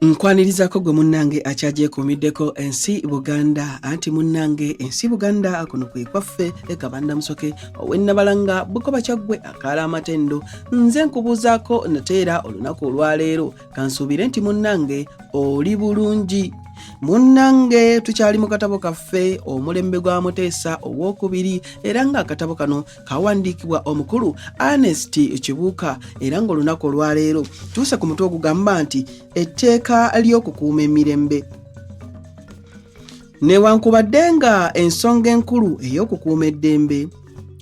Nkwanirizako gwe munnange akyagyekuumiddeko ensi Buganda, anti munnange ensi Buganda kuno kwe kwaffe Kabanda Musoke ow'e Nabalanga Bukoba Kyaggwe akaala amatendo. Nze nkubuuzaako nateera olunaku olwaleero, kansuubire nti munnange oli bulungi. Munnange tukyali mu katabo kaffe Omulembe gwa Muteesa Owokubiri, era ng'akatabo kano kawandiikibwa omukulu Ernest Kibuuka, era ng'olunaku olwaleero tuuse ku mutwe ogugamba nti etteeka ly'okukuuma emirembe. Newankubadde nga ensonga enkulu ey'okukuuma eddembe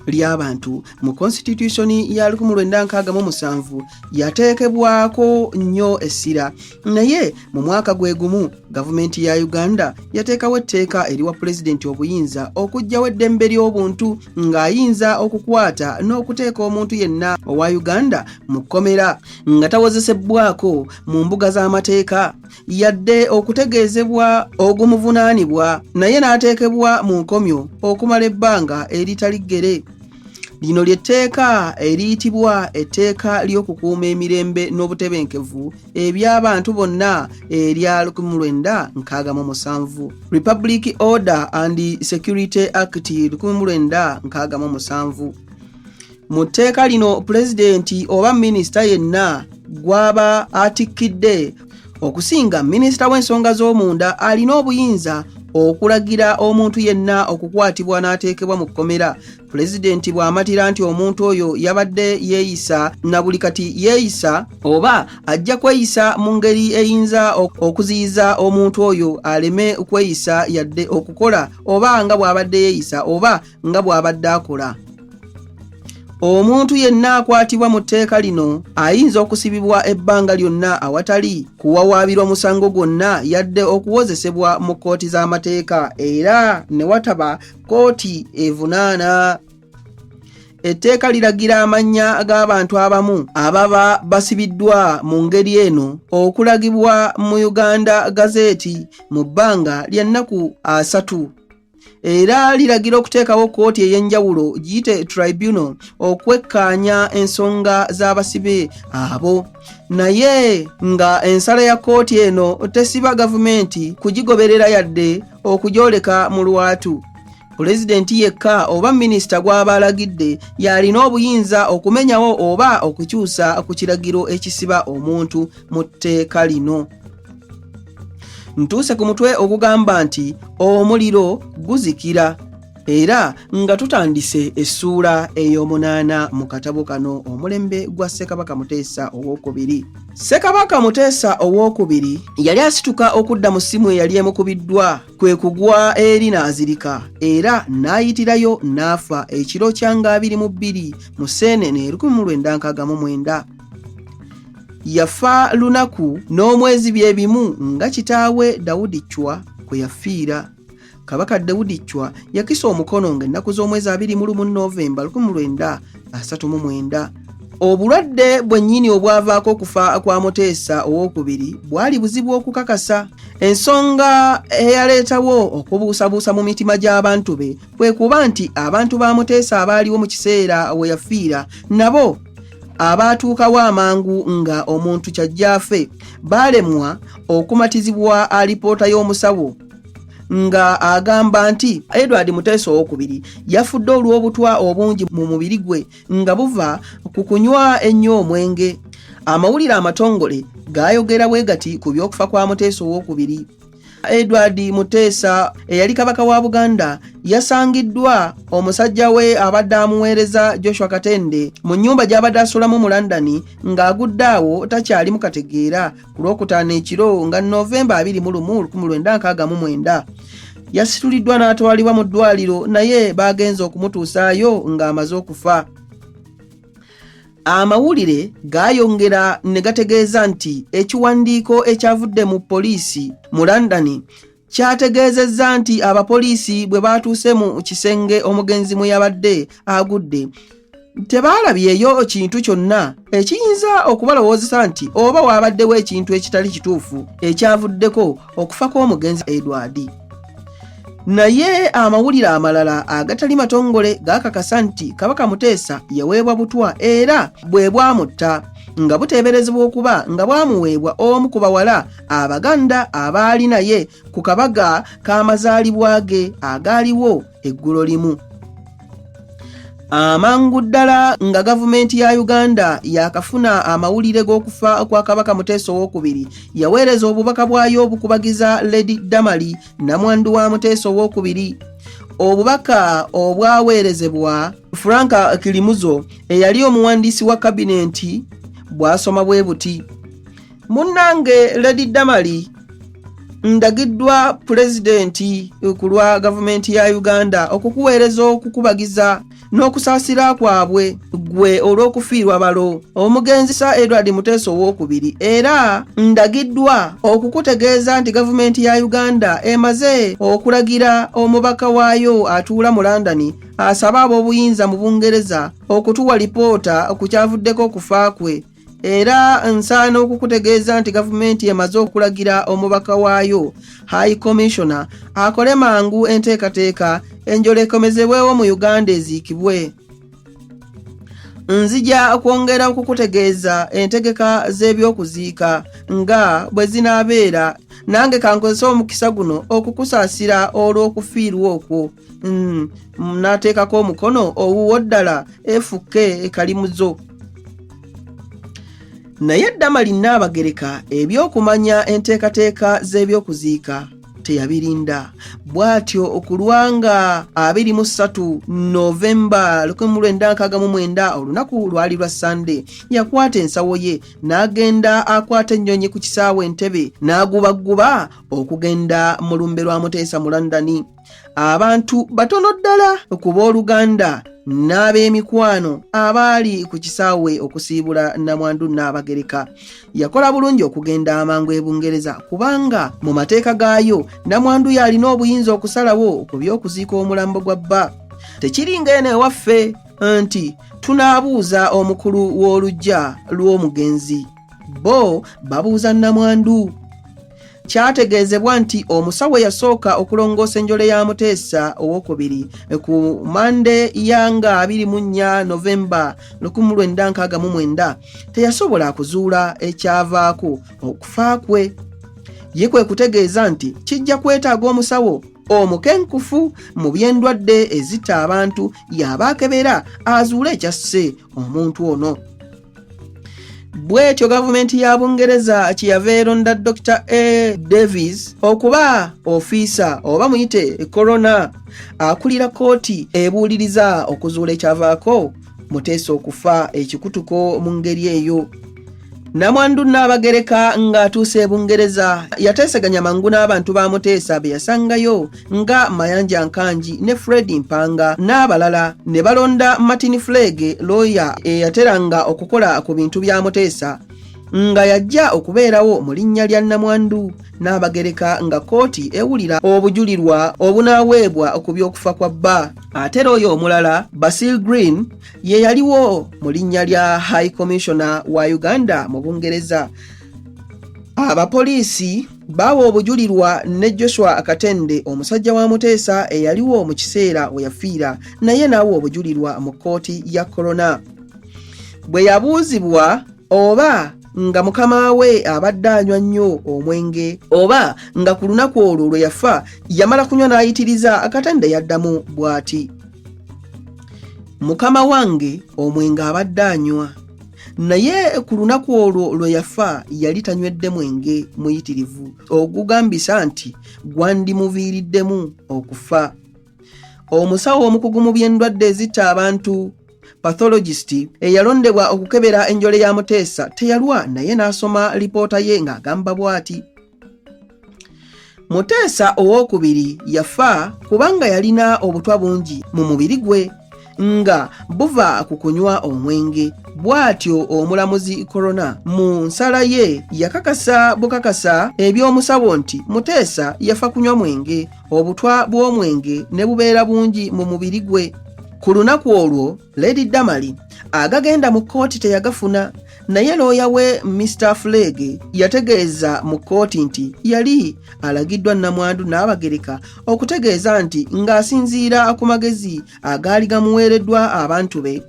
ly'abantu mu Constitution ya 1967 yateekebwako nnyo essira, naye mu mwaka gwe gumu gavumenti ya Uganda yateekawo etteeka eriwa pulezidenti obuyinza okuggyawo eddembe ly'obuntu, ng'ayinza okukwata n'okuteeka omuntu yenna owa Uganda mu kkomera nga tawozesebbwako mu mbuga z'amateeka yadde okutegeezebwa ogumuvunaanibwa, naye n'ateekebwa mu nkomyo okumala ebbanga eritali ggere. Lino ly'etteeka eriyitibwa Etteeka ly'Okukuuma Emirembe n'Obutebenkevu eby'Abantu Bonna erya 1967, Republic Order and Security Act 1967. Mu tteeka lino, pulezidenti oba minisita yenna gw'aba atikkidde, okusinga minisita w'ensonga z'omunda, alina obuyinza okulagira omuntu yenna okukwatibwa n'ateekebwa mu kkomera, pulezidenti bw'amatira nti omuntu oyo yabadde yeeyisa na buli kati yeeyisa oba ajja kweyisa mu ngeri eyinza okuziyiza omuntu oyo aleme kweyisa yadde okukola oba nga bw'abadde yeeyisa oba nga bw'abadde akola. Omuntu yenna akwatibwa mu tteeka lino ayinza okusibibwa ebbanga lyonna awatali kuwawaabirwa musango gwonna yadde okuwozesebwa mu kkooti z'amateeka, era ne wataba kkooti evunaana. Etteeka liragira amannya g'abantu abamu ababa basibiddwa mu ngeri eno okulagibwa mu Uganda Gazette mu bbanga lya nnaku 30, era liragira okuteekawo kkooti ey'enjawulo giyite tribunal okwekkaanya ensonga z'abasibe abo, naye nga ensala ya kkooti eno tesiba gavumenti kugigoberera yadde okugyoleka mu lwatu. Pulezidenti yekka oba minisita gw'aba alagidde y'alina obuyinza okumenyawo oba okukyusa ku kiragiro ekisiba omuntu mu tteeka lino. Ntuuse ku mutwe ogugamba nti omuliro guzikira, era nga tutandise essuula ey'omunaana mu katabo kano Omulembe gwa Ssekabaka Muteesa Owokubiri. Ssekabaka Muteesa Owokubiri yali asituka okudda mu ssimu eyali emukubiddwa, kwe kugwa eri n'azirika era n'ayitirayo n'afa ekiro kya nga 22 mu Seenene 1969. Yafa lunaku n'omwezi bye bimu nga kitaawe Dawudi Chwa kwe yafiira. Kabaka Dawudi Chwa yakisa omukono ng'ennaku z'omwezi 21 Novemba 1939. Obulwadde bwennyini obwavaako okufa kwa Muteesa Owokubiri bwali buzibu okukakasa. Ensonga eyaleetawo okubuusabuusa mu mitima gy'abantu be kwe kuba nti abantu ba Muteesa abaaliwo mu kiseera we yafiira nabo abaatuukawo amangu nga omuntu kyajja afe baalemwa okumatizibwa alipoota y'omusawo nga agamba nti Edward Muteesa Owokubiri yafudde olw'obutwa obungi mu mubiri gwe nga buva ku kunywa ennyo omwenge. Amawulire amatongole gaayogera bwe gati ku by'okufa kwa Muteesa Owokubiri: Edward Muteesa eyali kabaka wa Buganda yasangiddwa omusajja we abadde amuweereza Joshua Katende mu nnyumba gy'abadde asulamu mu London ng'agudde awo takyalimu kategeera ku Lwokutaano ekiro nga Novemba 21 1969. Yasituliddwa n'atwalibwa mu ddwaliro, naye baagenze okumutuusaayo ng'amaze okufa. Amawulire gaayongera ne gategeeza nti ekiwandiiko ekyavudde mu poliisi mu London kyategeezezza nti abapoliisi bwe baatuuse mu kisenge omugenzi mwe yabadde agudde, tebaalabyeyo kintu kyonna ekiyinza okubalowoozesa nti oba waabaddewo ekintu ekitali kituufu ekyavuddeko okufa kw'omugenzi Edward. Naye amawulire amalala agatali matongole gaakakasa nti Kabaka Muteesa yaweebwa butwa era bwe bwamutta. nga buteeberezebwa okuba nga bwamuweebwa omu ku bawala Abaganda abaali naye ku kabaga k'amazaalibwa ge agaaliwo eggulo limu. Amangu ddala nga gavumenti ya Uganda yakafuna amawulire g'okufa kwa Kabaka Muteesa owokubiri, yaweereza obubaka bwayo obukubagiza Lady Damali, namwandu wa Muteesa owokubiri. Obubaka obwaweerezebwa Frank Kilimuzo eyali omuwandiisi wa kabinenti bwasoma bwe buti: Munnange Lady Damali, ndagiddwa Pulezidenti ku lwa gavumenti ya Uganda okukuweereza okukubagiza n'okusaasira kwabwe ggwe olw'okufiirwa balo omugenzi Sir Edward Muteesa owokubiri, era ndagiddwa okukutegeeza nti gavumenti ya Uganda emaze okulagira omubaka waayo atuula mu London asabe ab'obuyinza mu Bungereza okutuwa lipoota ku kyavuddeko okufa kwe. Era nsaana okukutegeeza nti gavumenti emaze okulagira omubaka waayo High Commissioner akole mangu enteekateeka enjole ekomezebwewo mu Uganda eziikibwe. Nzija kwongera okukutegeeza entegeka z'ebyokuziika nga bwe zinaabeera. Nange kankozese omukisa guno okukusaasira olw'okufiirwa okwo. N'ateekako omukono owuwo ddala efukke ekalimuzo. Naye Damali Nnaabagereka eby'okumanya enteekateeka z'ebyokuziika teyabirinda. Bw'atyo okulwa nga 23 Novemba 1969, olunaku lwali lwa Ssande, yakwata ensawo ye n'agenda akwata ennyonyi ku kisaawe Entebbe n'agubagguba okugenda mu lumbe lwa Muteesa mu London. Abantu batono ddala ku booluganda n'ab'emikwano abaali ku kisaawe okusiibula Nnamwandu Nnaabagereka. Yakola bulungi okugenda amangu e Bungereza kubanga mu mateeka gaayo nnamwandu y'alina obuyinza okusalawo ku by'okuziika omulambo gwa bba. Tekiringa eno ewaffe nti tunaabuuza omukulu w'oluggya lw'omugenzi, bo babuuza nnamwandu. Kyategeezebwa nti omusawo eyasooka okulongoosa enjole ya Muteesa owokubiri ku Mande ya nga 24 Novemba 1969 teyasobola kuzuula ekyavaako okufa kwe. Ye kwe kutegeeza nti kijja kwetaaga omusawo omukenkufu mu by'endwadde ezitta abantu y'aba akebera azuule ekyasse omuntu ono. Bw'etyo gavumenti ya Bungereza kyeyava eronda Dr. A. Davies okuba ofiisa oba muyite korona akulira kkooti ebuuliriza okuzuula ekyavaako Muteesa okufa ekikutuko mu ngeri eyo. Namwandu Nnaabagereka ng'atuuse e Bungereza yateeseganya mangu n'abantu ba Muteesa be yasangayo nga Mayanja Nkangi ne Fred Mpanga n'abalala, ne balonda Martin Flegg, looya eyateranga okukola ku bintu bya Muteesa, nga yajja okubeerawo mu linnya lya Nnamwandu Nnaabagereka nga kkooti ewulira obujulirwa obunaaweebwa ku by'okufa kwa bba. Ate looya omulala Basil Green ye yaliwo mu linnya lya High Commissioner wa Uganda mu Bungereza. Abapoliisi baawa obujulirwa ne Joshua Katende, omusajja wa Muteesa eyaliwo mu kiseera we yafiira, naye n'awa obujulirwa mu kkooti ya Korona. Bwe yabuuzibwa oba nga mukama we abadde anywa nnyo omwenge oba nga ku lunaku olwo lwe yafa yamala kunywa n'ayitiriza, Katende yaddamu bw'ati: Mukama wange omwenge abadde anywa, naye ku lunaku olwo lwe yafa yali tanywedde mwenge muyitirivu ogugambisa nti gwandimuviiriddemu okufa. Omusawo omukugu mu by'endwadde ezitta abantu, pathologist, eyalondebwa okukebera enjole ya Muteesa teyalwa naye n'asoma lipoota ye ng'agamba bw'ati: Muteesa owokubiri yafa kubanga yalina obutwa bungi mu mubiri gwe nga buva ku kunywa omwenge. Bw'atyo omulamuzi Korona mu nsala ye yakakasa bukakasa eby'omusawo nti Muteesa yafa kunywa mwenge, obutwa bw'omwenge ne bubeera bungi mu mubiri gwe. Ku lunaku olwo Lady Damali agagenda mu kkooti teyagafuna, naye looya we Mr. Flegg yategeeza mu kkooti nti yali alagiddwa Nnamwandu Nnaabagereka okutegeeza nti ng'asinziira ku magezi agaali gamuweereddwa abantu be,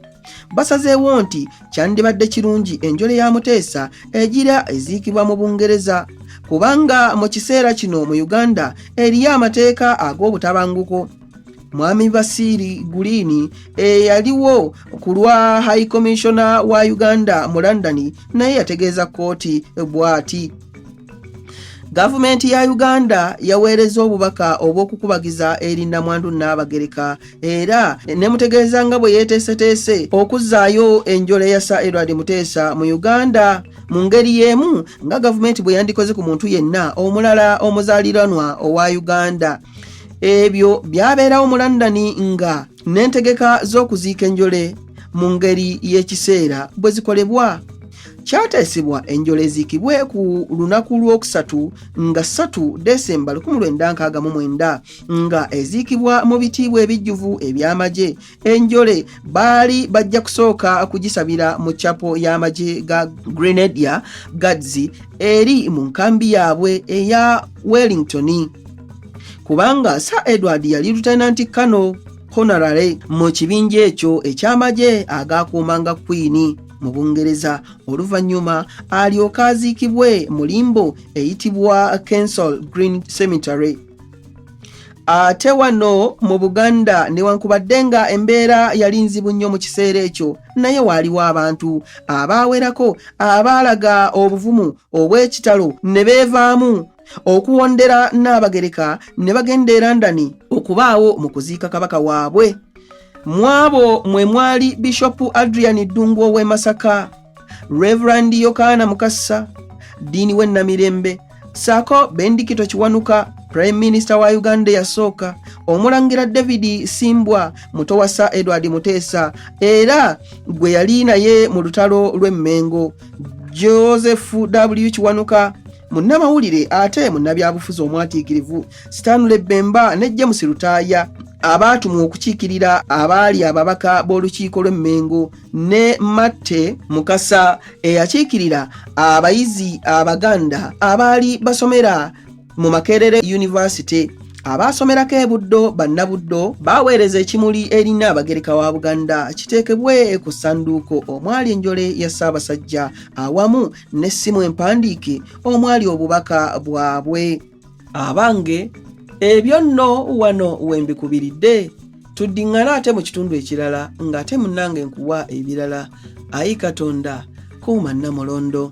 Basazeewo nti kyandibadde kirungi enjole ya Muteesa egira eziikibwa mu Bungereza kubanga mu kiseera kino mu Uganda eriyo amateeka ag'obutabanguko. Mwami Basiiri Guliini eyaliwo ku lwa High Commissioner wa Uganda mu London naye yategeeza kkooti bw'ati. Gavumenti ya Uganda yaweereza obubaka obw'okukubagiza eri Nnamwandu Nnaabagereka era nemutegeeza nga bwe yeeteeseteese okuzzaayo enjole ya Sir Edward Muteesa mu Uganda mu ngeri y'emu nga gavumenti bwe yandikoze ku muntu yenna omulala omuzaaliranwa owa Uganda. Ebyo byabeerawo mu London nga n'entegeka z'okuziika enjole mu ngeri y'ekiseera bwe zikolebwa. Kyateesebwa enjole eziikibwe ku lunaku lw'okusatu nga 3 Desemba 1969 nga eziikibwa mu bitiibwa ebijjuvu eby'amagye. Enjole baali bajja kusooka kugisabira mu chapo y'amagye ga Grenadier Guards eri mu nkambi yaabwe eya Wellington, kubanga Sir Edward yali Lieutenant Colonel Honorary mu kibinja ekyo eky'amagye agaakuumanga Queen mu Bungereza, oluvannyuma alyoke aziikibwe mu limbo eyitibwa Kensal Green Cemetery. Ate wano mu Buganda, newankubadde nga embeera yali nzibu nnyo mu kiseera ekyo, naye waaliwo abantu abaawerako abaalaga obuvumu obw'ekitalo ne beevaamu okuwondera Nnaabagereka ne bagenda e London okubaawo mu kuziika kabaka waabwe. Mu abo mwe mwali Bishop Adrian Ddungu ow'e Masaka, Reverend Yokaana Mukasa, Ddiini w'e Namirembe, ssaako Bendikito Kiwanuka, Prime Minister wa Uganda eyasooka, Omulangira David Simbwa, muto wa Sir Edward Muteesa era gwe yali naye mu lutalo lw'e Mmengo, Joseph W Kiwanuka, munnamawulire ate munnabyabufuzi omwatiikirivu, Stanley Bemba ne James Lutaaya abaatumwa okukiikirira abaali ababaka b'olukiiko lw'e Mmengo, ne Matte Mukasa eyakiikirira abayizi Abaganda abaali basomera mu Makerere University. Abaasomerako e Buddo Bannabuddo baaweereza ekimuli eri Nnaabagereka wa Buganda kiteekebwe ku ssanduuko omwali enjole ya Ssaabasajja awamu n'essimu empandiike omwali obubaka bwabwe. Abange, ebyo nno wano we mbikubiridde. Tuddiŋŋane ate mu kitundu ekirala ng'ate munnange nkuwa ebirala. Ayi Katonda, kuuma Nnamulondo.